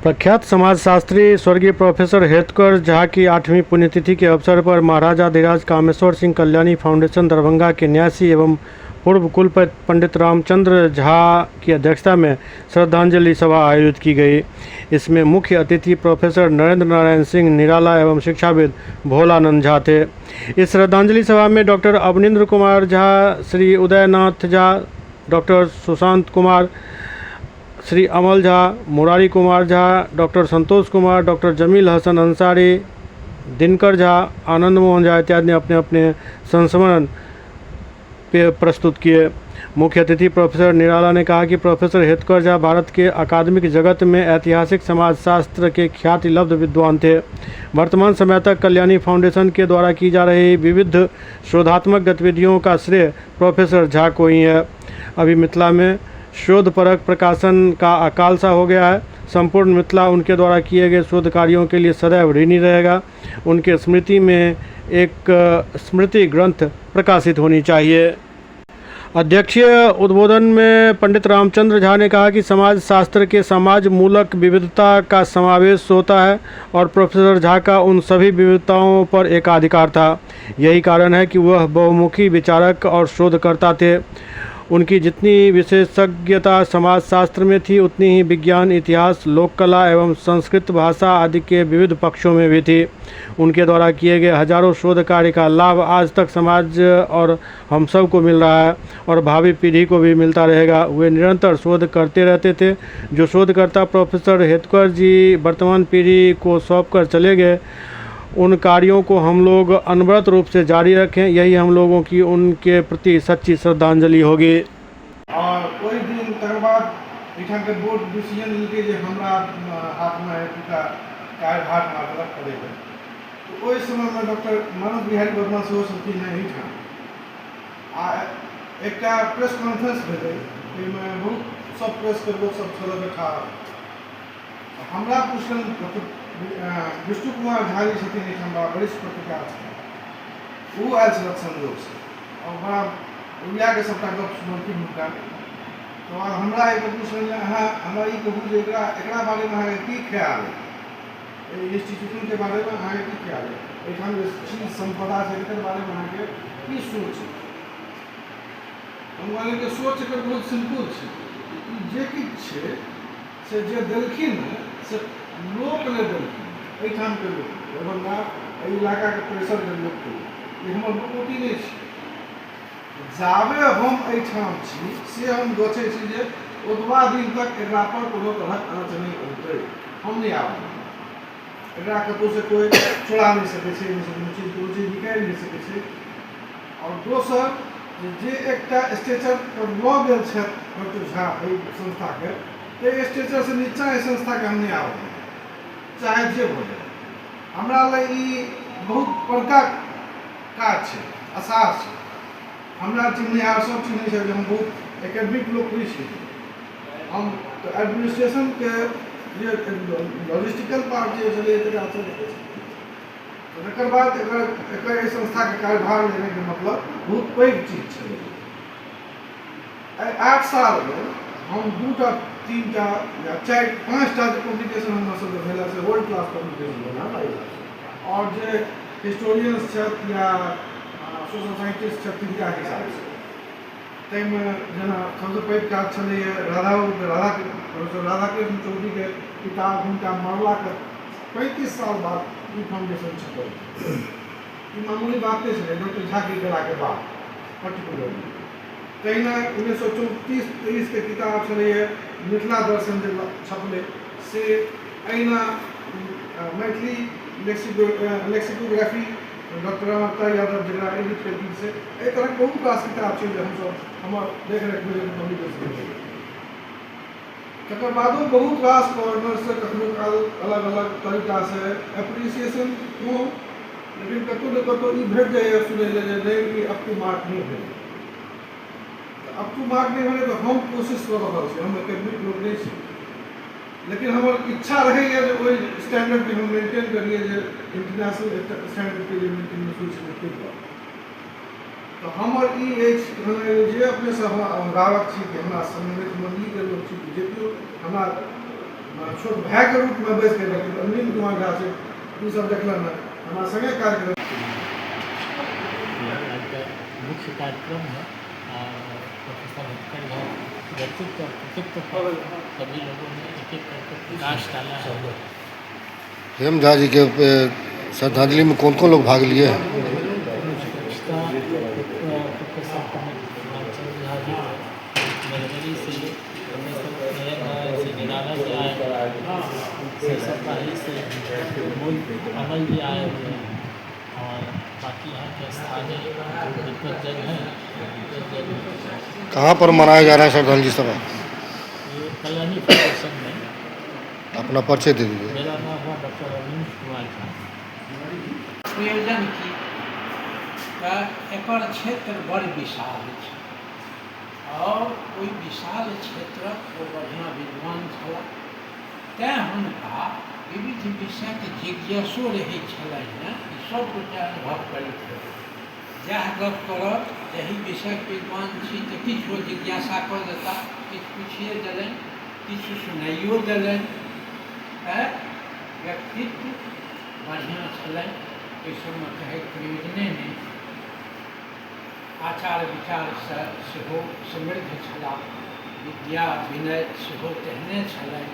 प्रख्यात समाजशास्त्री स्वर्गीय प्रोफेसर हेतकर झा की 8वीं पुण्यतिथि के अवसर पर महाराजाधिराज कामेश्वर सिंह कल्याणी फाउंडेशन दरभंगा के न्यासी एवं पूर्व कुलपति पंडित रामचंद्र झा की अध्यक्षता में श्रद्धांजलि सभा आयोजित की गई। इसमें मुख्य अतिथि प्रोफेसर नरेंद्र नारायण सिंह निराला एवं शिक्षाविद भोलानंद झा थे। इस श्रद्धांजलि सभा में डॉक्टर अवनींद्र कुमार झा, श्री उदयनाथ झा, डॉक्टर सुशांत कुमार, श्री अमल झा, मुरारी कुमार झा, डॉक्टर संतोष कुमार, डॉक्टर जमील हसन अंसारी, दिनकर झा, आनंद मोहन झा इत्यादि ने अपने अपने संस्मरण प्रस्तुत किए। मुख्य अतिथि प्रोफेसर निराला ने कहा कि प्रोफेसर हेतकर झा भारत के अकादमिक जगत में ऐतिहासिक समाजशास्त्र के ख्यातिलब्ध विद्वान थे। वर्तमान समय तक कल्याणी फाउंडेशन के द्वारा की जा रही विविध शोधात्मक गतिविधियों का श्रेय प्रोफेसर झा को ही है। अभी मिथिला में शोध परक प्रकाशन का अकाल सा हो गया है। संपूर्ण मिथिला उनके द्वारा किए गए शोध कार्यों के लिए सदैव ऋणी रहेगा। उनके स्मृति में एक स्मृति ग्रंथ प्रकाशित होनी चाहिए। अध्यक्षीय उद्बोधन में पंडित रामचंद्र झा ने कहा कि समाज शास्त्र के समाज मूलक विविधता का समावेश होता है और प्रोफेसर झा का उन सभी विविधताओं पर एकाधिकार था। यही कारण है कि वह बहुमुखी विचारक और शोधकर्ता थे। उनकी जितनी विशेषज्ञता समाजशास्त्र में थी, उतनी ही विज्ञान, इतिहास, लोककला एवं संस्कृत भाषा आदि के विविध पक्षों में भी थी। उनके द्वारा किए गए हजारों शोध कार्य का लाभ आज तक समाज और हम सब को मिल रहा है और भावी पीढ़ी को भी मिलता रहेगा। वे निरंतर शोध करते रहते थे। जो शोधकर्ता प्रोफेसर हेतकर जी वर्तमान पीढ़ी को सौंप कर चले गए, उन कार्यों को हम लोग अनवरत रूप से जारी रखें, यही हम लोगों की उनके प्रति सच्ची श्रद्धांजलि होगी। आओर ओहि दिन तकर बाद एहिठामके बोर्ड डिसीजन लेलकै जे हमरा हाथमे एतुका कार्यभार हमरा देलक करै लए। तऽ ओहि समयमे डॉक्टर मनोज बिहारी वर्मा सेहो छलखिन हेँ एहिठाम आ एकटा प्रेस कॉन्फ्रेंस भेलै, ओहिमे बहुत सब प्रेसके लोकसभ छल इकट्ठा। हमरा पुछलनि डॉक्टर विष्णु कुमार झा जी छथिन एहिठाम, बड़ा वरिष्ठ पत्रकार छथिन, ओ आयल छलथि संजोगसँ आओर बड़ा ओरियाके सभटा गप सुनलखिन हुनका। तकर बाद हमरा एक पुछलनि जे अहाँ हमरा ई कहू जे एकरा एकरा बारेमे अहाँके की ख्याल अइ, एहि इंस्टीट्यूशनके बारेमे अहाँके की ख्याल अइ, एहिठाम जे चीज सम्पदा छै एकर बारेमे अहाँके की सोच अइ। हम कहलियै कि सोच एकर बहुत सिम्पल छै, ई जे किछु छै से जे देलखिन हेँ से लोक नहि देलखिन, एहिठामके लोक, दरभंगा एहि इलाकाके परिसरके लोकके, ई हमर बपौती नहि छी। जाबे हम एहिठाम छी से हम सोचै छी जे ओतबा दिन तक एकरा पर कोनो तरहक आँच नहि औतै, हम नहि आबऽ देबै एकरा, कतहुसँ कोइ चोरा नहि सकै छै, एहिमेसँ कोनो चीज कोनो चीज निकालि नहि सकै छै। आओर दोसर जे एकटा स्ट्रेचर पर लऽ गेल छथि डॉक्टर झा एहि संस्थाके, ताहि स्ट्रेचरसँ नीचाँ एहि संस्थाके हम नहि आबऽ देबै, चाहे जे भऽ जाए। हमरा लए ई बहुत बड़का काज छै, आसार छै। हमरा चिन्हनिहार सब चिन्है छथि जे हम बहुत एकेडमिक लोक नहि छी, हम तऽ एडमिनिस्ट्रेशनके जे लॉजिस्टिकल पार्ट जे छलै तकरा से देखै छी। तकर बाद एकर एकर एहि संस्थाके कार्यभार लेनेके मतलब बहुत पैघ चीज छलै। एहि 8 सालमे हम 2टा 3टा या 4 5टा जे पब्लिकेशन हमरा सबके भेल से वर्ल्ड क्लास पब्लिकेशन भेल हमरा हिसाबसँ, आओर जे हिस्टोरियंस छथि या सोशल साइंटिस्ट छथि तिनका हिसाबसँ। ताहिमे जेना सबसँ पैघ काज छलैए राधा राधा प्रोफेसर राधाकृष्ण चौधरीके किताब, हुनका मरलाके 35 साल बाद ई फाउंडेशन छपल। ई मामूली बात नहि छलै डॉक्टर झाके गेलाके बाद पर्टिकुलरली। तहिना 1934-23 के किताब छलैए मिथिला दर्शन जे छपलै से, अहिना मैथिली लेक्सिकोग्राफी डॉक्टर रामअवतार यादव जकरा एडिट केलखिन से, एहि तरहक बहुत रास किताब छै जे हमसब हमर देखरेखमे जे पब्लिकेशन भेलै। तकर बादो बहुत रास कॉर्नरसँ कखनो काल अलग अलग तरीकासँ एप्रिसिएशन कम, लेकिन कतहु ने कतहु ई भेट जाइए सुनै लए जे नहि ई अप टू मार्क नहि भेलै। तऽ अप टू मार्क नहि भेलै तऽ हम कोशिश कऽ रहल छी, हम एकेडमिक लोक नहि छी, लेकिन हमर इच्छा रहैए जे ओहि स्टैंडर्डके हम मेंटेन करियै, जे इंटरनेशनल स्टैंडर्डके जे मेंटेनेंस होइ छै ताहि पर। तऽ हमर ई अछि जे अपनेसँ हम अभिभावक छी कि हमरा सम्मिलित मण्डलीके लोक छी कि जे केओ हमरा छोट भाइके रूपमे बैसके डॉक्टर अरविन्द कुमार झा से ई सब देखलनि हँ, हमरा सङ्गे काज केलनि। आज का मुख्य कार्यक्रम है और प्रोफेसर हितकर झा व्यक्तित्व और कृतित्व पर सभी लोगों ने एक एक करके प्रकाश डाला है। हेम झा जी के श्रद्धांजलि में कौन कौन लोग भाग लिए हैं? अध्यक्षता प्रोफेसर पंडित रामचंद्र झा जी थे। मधुबनी से प्रोफेसर नयन नारायण सिंह निराला जी आए हुए हैं, सरसोपाही से अमोल अमल जी आए हुए हैं और बाकी यहाँ के स्थानीय विद्वत जन हैं, विद्वत जन हैं। कहाँ पर मनाया जा रहा है श्रद्धांजलि सभा? ये कल्याणी फाउंडेशन में। अपना परिचय दे दीजिए। मेरा नाम हुआ डॉक्टर अरविंद कुमार झा। प्रयोजन की तऽ एकर क्षेत्र बड़ विशाल छै आओर ओहि विशाल क्षेत्रक ओ बढ़िआँ विद्वान छलाह, तेँ हुनका विविध विषयके जिज्ञासो रहै छलनि ने। ई सब गोटे अनुभव करैत हेबै, जएह गप करब, जाहि विषयक विद्वान छी तऽ किछु ओ जिज्ञासा कऽ देता, किछु पुछिए देलनि, किछु सुनाइयो देलनि। तेँ व्यक्तित्व बढ़िआँ छलनि, ओहि सबमे कहैके प्रयोजने नहि। आचार विचारसँ सेहो समृद्ध छलाह, विद्या विनय सेहो तेहने छलनि।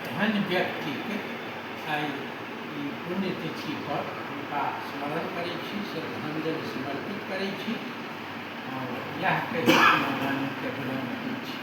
एहन व्यक्तिके आइ ई पुण्यतिथि पर हुनका स्मरण करै छी, श्रद्धांजलि समर्पित करै छी और इएह कहि अपना वाणीके विराम दै छी।